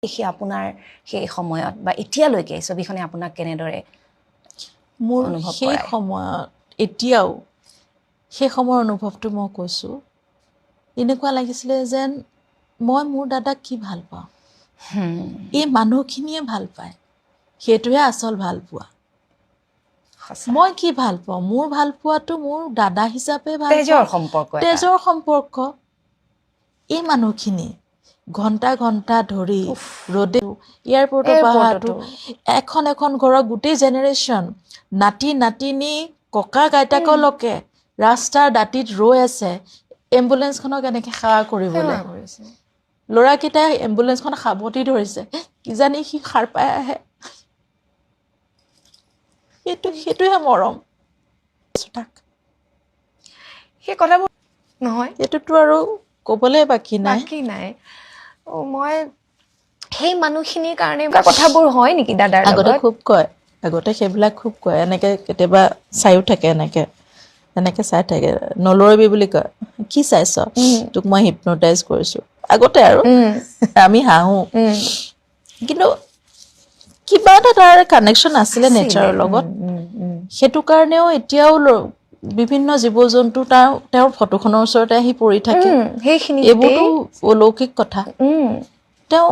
দেখি আপোনাৰ সেই সময়ত বা এতিয়ালৈকে এই ছবিখনে আপোনাক কেনেদৰে মোৰ অনুভৱ সেই কৰায়? সময়ত, এতিয়াও সেই সময়ৰ অনুভৱটো মই কৈছোঁ, এনেকুৱা লাগিছিলে যেন মই মোৰ দাদাক কি ভাল পাওঁ, এই মানুহখিনিয়ে ভাল পায়, সেইটোহে আচল ভাল পোৱা। মই কি ভাল পাওঁ, মোৰ ভাল পোৱাটো মোৰ দাদা হিচাপে ভাল তেজৰ পাওঁ। সম্পৰ্ক এটা। তেজৰ সম্পৰ্ক। এই মানুহখিনি ঘণ্টা ঘণ্টা ধৰি ৰ'দে এয়াৰপৰ্টৰ পৰা অহাটো, এয়াৰপৰ্টতো। এখন এখন ঘৰৰ গোটেই জেনেৰেশ্যন, নাতি নাতিনী ককাক আইতাকলৈকে ৰাস্তাৰ দাঁতিত ৰৈ আছে এম্বুলেঞ্চখনক এনেকে সেৱা কৰিবলৈ। সেৱা কৰিছে। ল'ৰাকেইটাই এম্বুলেঞ্চখন সাৱটি ধৰিছে, কিজানি সি সাৰ পাই আহে। সেইটোহে মৰম তাক। সেই কথাবোৰ নহয়। সেইটোতো আৰু ক'বলৈ বাকী নাই। বাকী নাই। মই সেই মানুহখিনিৰ কাৰণে এনেকুৱা কথাবোৰ হয় নেকি দাদাৰ আগতে লগত? খুব কয়, আগতে সেইবিলাক খুব কয়। এনেকে কেতিয়াবা চায়ো থাকে, এনেকে এনেকে চাই থাকে, নলৰিবি বুলি কয়। কি চাইছ, তোক মই হিপনটাইজ কৰিছো আগতে। আৰু আমি হাঁহো, কিন্তু কিবা এটা তাৰ কানেকশ্যন আছিলে নেচাৰৰ লগত। সেইটো কাৰণেও এতিয়াও বিভিন্ন জীৱ জন্তু তেওঁৰ ফটোখনৰ ওচৰতে আহি পৰি থাকে। সেইখিনি এইবোৰতো অলৌকিক কথা। তেওঁ